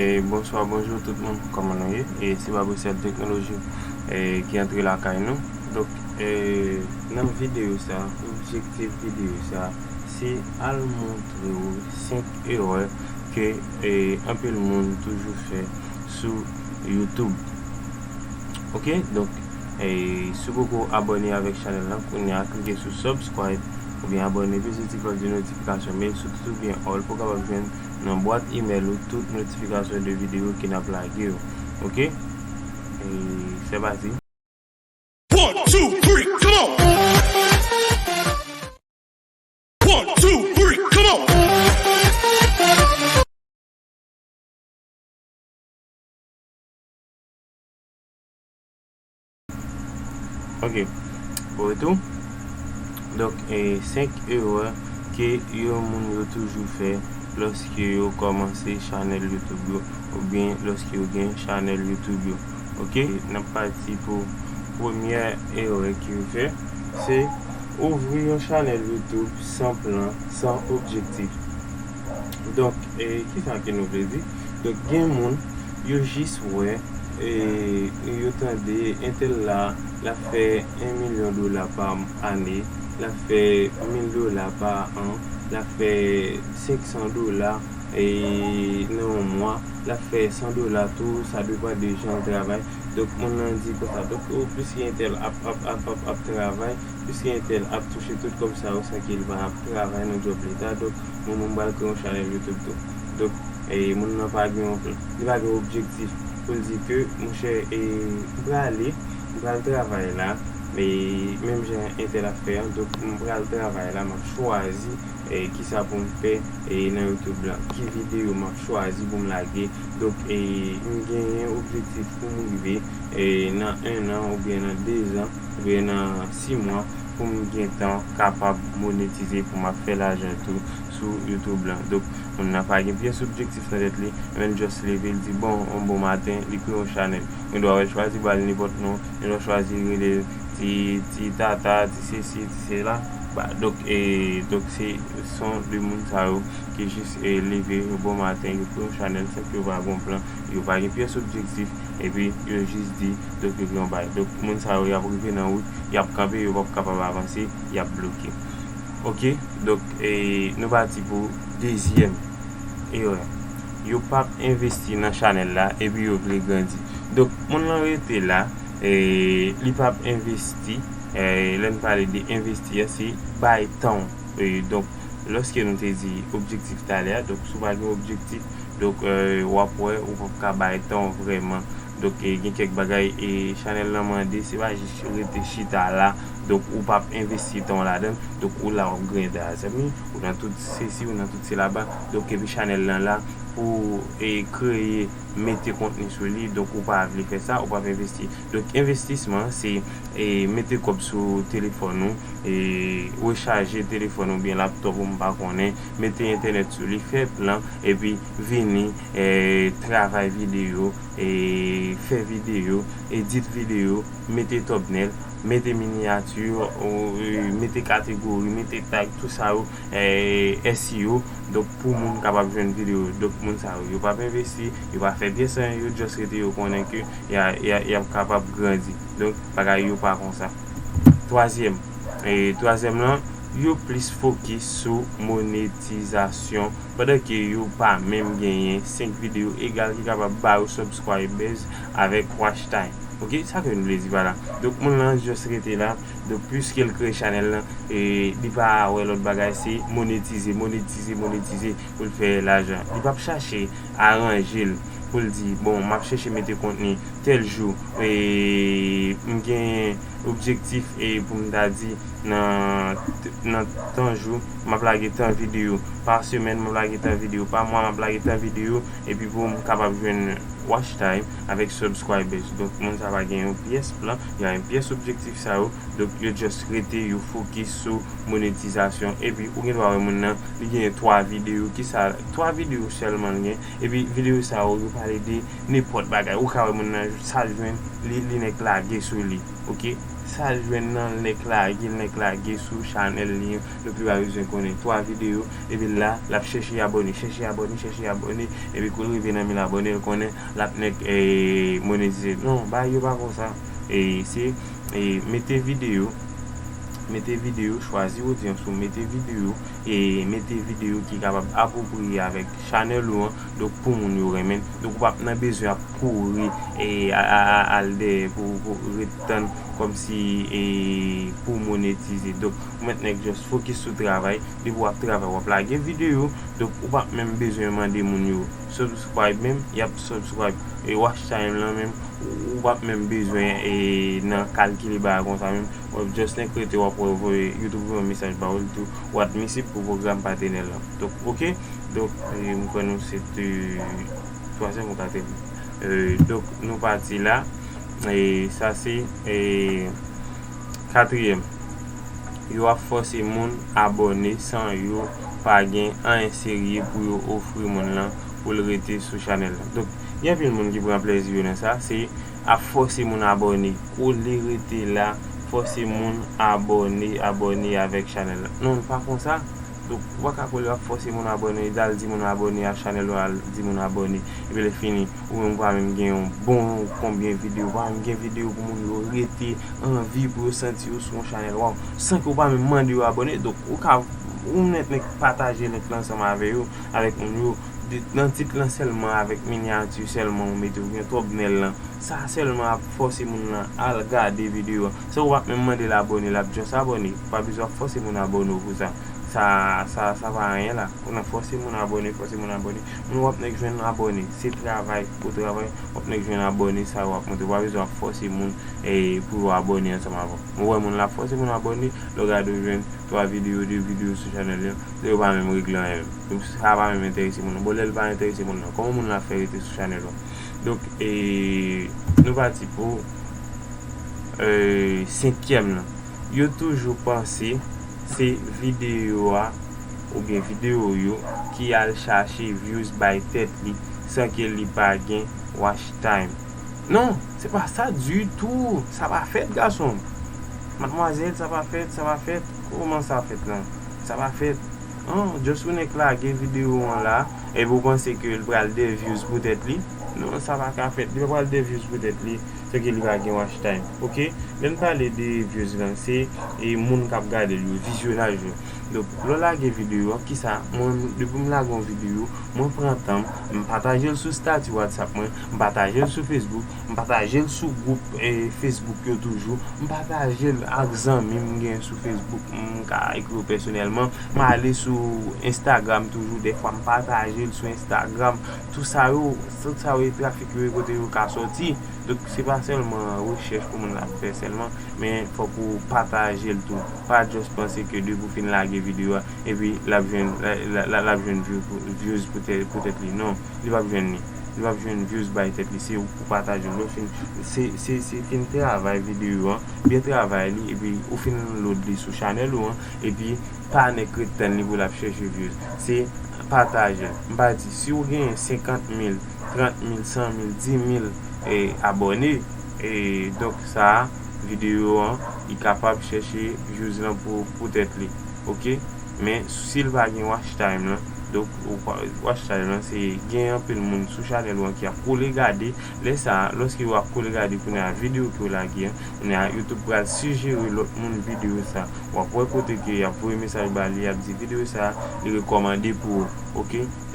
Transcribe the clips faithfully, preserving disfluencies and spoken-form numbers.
E, bonswa, bonjou tout moun, kòman nou ye? E, se Baboucel Teknoloji, e, ki antre lakay nou. Donk, e, nan videyo sa, objektif videyo sa, se al montre w senk erè ke, e, anpil moun toujou fè sou YouTube. Ok, donk, e, si w poko abòne avèk chanèl la, kounye a klike sou subscribe oubyen abòne, peze ti klòch de notifikasyon, men sou tout oubyen all pou w kapab jwenn nan bwat imèl ou tout notifikasyon de videyo ke n ap lage yo. Ok? E, se pati. One, two, three, come on! One, two, three, come on! Ok. Pou retou. Donk, e, senk erè ke yon moun yo toujou fè lòske yo kòmanse chanèl YouTube yo, oubyen lòske yo gen chanèl YouTube yo. Ok, n ap pati pou premyè erè ke yo fè, se ouvri yon chanèl YouTube san plan, san objektif. Donk, e, kisa ke nou vle di? Donk, gen moun, yo jis wè, e, yo tande entèl la, l ap fè en milyon dola pa ane, l ap fè mil dola pa an, l ap fè senk san dola, e, nan yon mwa, l ap fè san dola tou, sa depann de jan l travay. Donk, moun nan di konsa, donk, o, piske entèl ap, ap, ap, ap, ap travay, piske entèl ap touche tout kòb sa yo san ke l pa ap travay nan djòb leta, donk, mwen menm m pral kreye yon chanèl YouTube tou. Donk, e, moun nan pa gen yon pl-, li pa gen objektif pou l di ke, monchè, e, m prale, m pral travay la, e, menm jan entèl ap fè an, donk, m pral travay la, m ap chwazi, e, kisa pou m fè, e, nan YouTube la, ki videyo m ap chwazi pou m lage. Donk, e, m genyen objektif pou m rive, e, nan en an oubyen nan de zan, oubyen nan sis mwa pou m gentan kapab monetize, pou m ap fè lajan tou sou YouTube lan. Donk, moun nan pa gen pyès objektif nan tèt li, men l just leve, l di, bon, yon bon maten, li kreye yon chanèl. Ou gen dwa wè l chwazi ba l nenpòt non, ou gen dwa chwazi rele l ti, ti tata, ti sesi, ti sela. Ba, donk, e, donk, se, se yon de moun sa yo ki jis, e, leve yon bon maten, yo kreye yon chanèl san ke yo pa gen yon plan, yo pa gen pyès objektif, epi yo jis di, donk, yo gen yon bagay. Donk, moun sa yo, y ap rive nan wout, y ap kanpe, yo p ap kapab avanse, y ap bloke. Ok, donk, e, nou pati pou dezyèm erè. Yo p ap envesti nan chanèl la, epi yo vle grandi. Donk, moun lan rete la, e, li p ap envesti, e, lè n pale de envesti a, se bay tan w. E, donk, lòske nou te di objektif talè a, donk, si w pa gen objektif, donk, e, w ap wè, ou p ap ka bay tan w vrèman. Donk, e, gen kèk bagay, e, chanèl lan mande, se pa jis rete chita la, donk, ou p ap envesti tan w ladan l, donk, ou la w ap griyen dèyè zèmi, ou nan tout sesi, ou nan tout sela ba, donk, epi chanèl lan la pou, e, kreye, mete kontni sou li, donk, ou pa vle fè sa, ou p ap envesti. Donk, envestisman, se, e, mete kòb sou telefòn ou, e, rechaje telefòn oubyen laptòp ou, m pa konnen, mete entènèt sou li, fè plan, epi vini, e, travay videyo, e, fè videyo, edit videyo, mete thumbnail, mete miniyati, ou, e, mete kategori, mete tag, tout sa yo, e, S E O, donk, pou moun kapab jwenn videyo. Donk, moun sa yo, yo p ap envesti, yo pa fè pyès anyen, yo just rete, yo konnen ke y a, y a, y ap kapab grandi. Donk, bagay yo pa konsa. Twazyèm, e, twazyèm lan, yo plis fokis sou monetizasyon, pandan ke yo pa menm genyen senk videyo egal ki kapab ba yo subscribers avèk watch time. Ok, sa ke nou vle di pa la. Donk, moun lan just rete la. Donk, piske l kreye chanèl lan, e, li pa wè lòt bagay, se monetize, monetize, monetize pou l fè lajan. Li p ap chache aranje l pou l di, bon, m ap chèche mete kontni tèl jou, e, m gen objektif, e, pou m ta di nan, nan tan jou, m ap lage tan videyo pa semèn, m ap lage tan videyo pa mwa, m ap lage tan videyo, epi pou m kapab jwenn watch time avèk subscribers. Donk, moun sa pa gen yon pyès plan, y a yon pyès objektif sa yo. Donk, yo just rete, yo fokis sou monetizasyon. Epi, ou gen dwa wè moun nan, li gen twa videyo, ki sa, twa videyo sèlman l gen. Epi, videyo sa yo, yo pale de nenpòt bagay. Ou ka wè moun nan, sa l jwenn, li, li nèk lage sou li. Ok, sa l jwenn nan, l nèk lage, l nèk lage sou chanèl li an. Donk li pa bezwen konnen twa videyo, epi la, l ap chèche abòne, chèche abòne, chèche abòne, epi kou l rive nan mil abòne, l konnen l ap nèk eh, monetize. Non, bagay yo pa konsa. E se eh, mete videyo, mete videyo, chwazi odyans ou, mete videyo, e mete videyo ki kapab apwopriye avèk chanèl ou an, donk pou moun yo renmen. Donk ou p ap nan bezwen ap kouri e a- a- a- al dèyè pou, pou ret tann kòmsi e pou monetize. Donk ou mèt nèk just fokis sou travay. Depi w ap travay, w ap lage videyo. Donk ou p ap menm bezwen mande moun yo subscribe menm, y ap subscribe. E watch time lan menm, ou p ap menm bezwen e nan kalkile bagay konsa menm. W ap just nèk rete, w ap wè voye YouTube voye yon mesaj ba ou, li di w ou admisib pou pwogram patènèl lan. Donk, ok. Donk, e, m kwè nou se te twazyèm ou katriyèm. E, donk, nou pati la. E, sa se e, katriyèm. Yo ap fòse moun abòne san yo pa gen anyen serye pou yo ofri moun lan pou l rete sou chanèl lan. Donk, gen anpil moun ki pran plèzi yo nan sa. Se ap fòse moun abòne. Olye rete la, fòse moun abòne, abòne avèk chanèl la. Non, l pa konsa. Donk, ou pa ka kwè l ap fòse moun abòne, l al di moun abòne a chanèl ou, al di moun abòne. Epi lè fini, ou menm ou pa menm gen yon bon konbyen videyo, ou pa menm gen videyo pou moun yo rete anvi pou yo santi yo sou yon chanèl, waw, san ke ou pa menm mande yo abòne. Donk, ou ka, ou nèt nèk pataje link lan ansanm avè yo, avèk moun yo, de- nan tit lan sèlman avèk minyati sèlman ou mete oubyen thumbnail lan. Sa sèlman ap fòse moun lan al gade videyo a. San ou pa menm mande l abòne, l ap just abòne. Ou pa bezwen ap fòse moun abòne w pou sa. Sa, sa, sa pa anyen la. Ou nan fòse moun abòne, fòse moun abòne. Moun w ap nèk jwenn abòne. Se travay, ou travay, w ap nèk jwenn abòne, sa w ap monte. Ou pa bezwen ap fòse moun e, pou yo abòne ansanm avè w. Ou wè moun la ap fòse moun abòne, lè w gade w jwenn twa videyo, de videyo sou chanèl yo, yo pa menm regle anyen menm. Donk, sa pa menm enterese moun nan. Bon, lè l pa enterese moun nan, kòman moun la fè rete sou chanèl ou? Donk, e, nou pati pou e, senkyèm nan. Yo toujou panse se videyo a oubyen videyo yo ki al chache views bay tèt li san ke li pa gen watch time. Non, se pa sa ditou. Sa pa fèt, gason. Madmwazèl, sa pa fèt, sa pa fèt. Kòman sa fèt lan? Sa pa fèt. An, just ou nèk lage videyo an la, epi ou panse ke l pral de views pou tèt li? Non, sa pa ka fèt. Li pa pral de views pou tèt li, se ke li pa gen watch time. Ok? Lè n pale de views lan, se e, moun k ap gade l yo, vizyonaj yo. Donk, lè w lage videyo a, kisa? Mwen, depi m lage yon videyo, mwen pran tan m, m pataje l sou estati WhatsApp mwen, m pataje l sou Facebook, m pataje l sou gwoup e, Facebook yo toujou, m pataje l ak zanmi m genyen sou Facebook, m ka ekri yo pèsonèlman, m ale sou Instagram toujou, dèfwa m pataje l sou Instagram. Tout sa yo, tout sa yo e trafik yo e kote yo ka sòti. Donk, se pa sèlman rechèch pou moun la ap fè sèlman, men fòk ou pataje l tou. Pa just panse ke depi w fin lage videyo a, epi l ap jwenn, l, l, l, l ap jwenn view pou- views pou tè- pou tèt li. Non, li p ap jwenn li. Li p ap jwenn views bay tèt li. Se ou pou pataje l. Lè w fin, se, se, se fin travay videyo an, byen travay li, epi ou fin load li sou chanèl ou an, epi pa nèk ret tann li pou l ap chèche views. Se pataje l. M pa di, si w genyen senkant mil, trant mil, san mil, di mil e, abòne, e, donk sa a, videyo an, li kapab chèche views lan pou, pou tèt li. Ok? Men, si l pa gen watch time lan, donk, ou pa- watch time lan, se gen anpil moun sou chanèl ou an ki ap kole gade. Lè sa a, lòske yo ap kole gade kounye a videyo ke w lage an, kounye a, YouTube pral sijere lòt moun videyo sa a. W ap wè kote ke y ap voye mesaj ba li, y ap di videyo sa a, li rekòmande pou ou. Ok?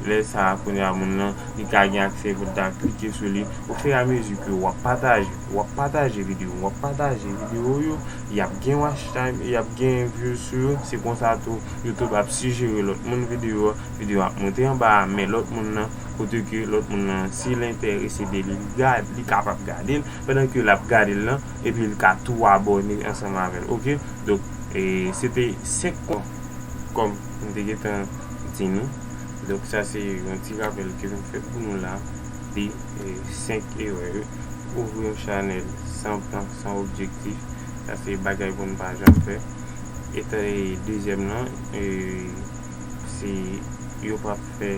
Lè sa a, kounye a, moun nan, li ka gen aksè pou l ta klike sou li. Ofiramezi ke w ap pataje, w ap pataje videyo, w ap pataje videyo yo, y ap gen watch time, y ap gen views sou yo. Se konsa tou, YouTube ap sijere lòt moun videyo a, videyo a ap monte anba a, men lòt moun nan, kote ke lòt moun nan, si l enterese de li, li gad- li kapab gade l, pandan ke l ap gade l lan, epi l ka tou abòne ansanm avè l. Ok? Donk, e, se te senk kon- kòm m te gentan di nou. Donk, sa se yon ti rapèl ke m fè pou nou la, de, e, senk erè yo. Ouvri yon chanèl san plan, san objektif, sa se bagay pou n pa janm fè. E ta- e dezyèm nan, e, se yo p ap fè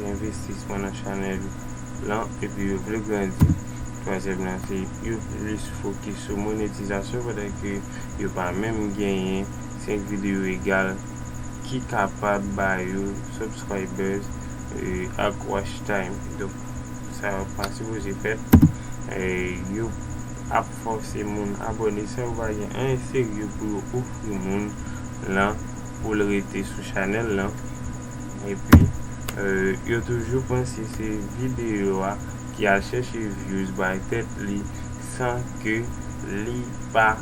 envestisman nan chanèl lan, epi yo vle grandi. twazyèm lan, se yo plis fokis sou monetizasyon, pandan ke yo pa menm genyen senk videyo egal ki kapab ba yo subscribers, e, ak watch time. Donk, sa pa sipoze fèt. E, yo ap fòse moun abòne san yo pa gen anyen serye pou yo ofri moun lan pou l rete sou chanèl lan. Epi, e, yo toujou panse se videyo a ki al chèche views bay tèt li san ke li pa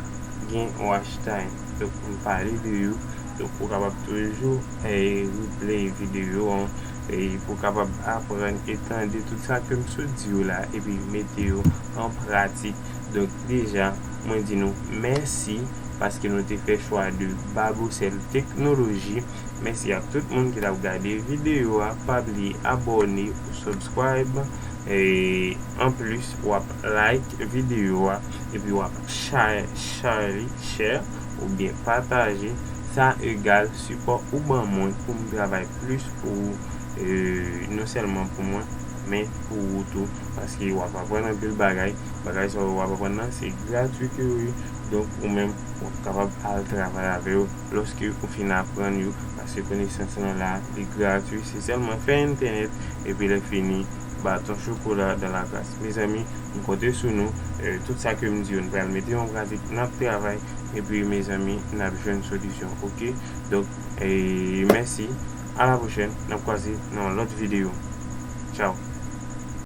gen watch time. Donk, m pale de yo. Donk, ou kapab toujou, e, replay videyo an, e, pou w kapab aprann e tande tout sa ke m sot di yo la, epi mete yo an pratik. Donk, deja, mwen di nou mèsi paske nou te fè chwa de Babocel Technology. Mèsi ak tout moun ki t ap gade videyo a. Pa bliye abòne ou subscribe. E anplis, w ap like videyo a, epi w ap share, share li, share, oubyen pataje. Sa egal sipò ou ban mwen pou m travay plis pou ou, e, non sèlman pou mwen, men pou ou tou, paske w ap aprann anpil bagay. Bagay sa yo w ap aprann nan, se gratwi ke yo ye. Donk, ou menm, w ap kapab al travay avè yo lòske ou fin aprann yo, paske konesans lan la, li gratwi. Se sèlman fè entènèt, epi lè fini, baton chokola dans la glace. Mezanmi, m konte sou nou. E, tout sa ke m di yo, n pral mete yo an pratik, n ap travay, epi, mezanmi, n ap jwenn solisyon, oke? Donk, e, mèsi. A la pwochèn, n ap kwaze nan yon lòt videyo. Tchao.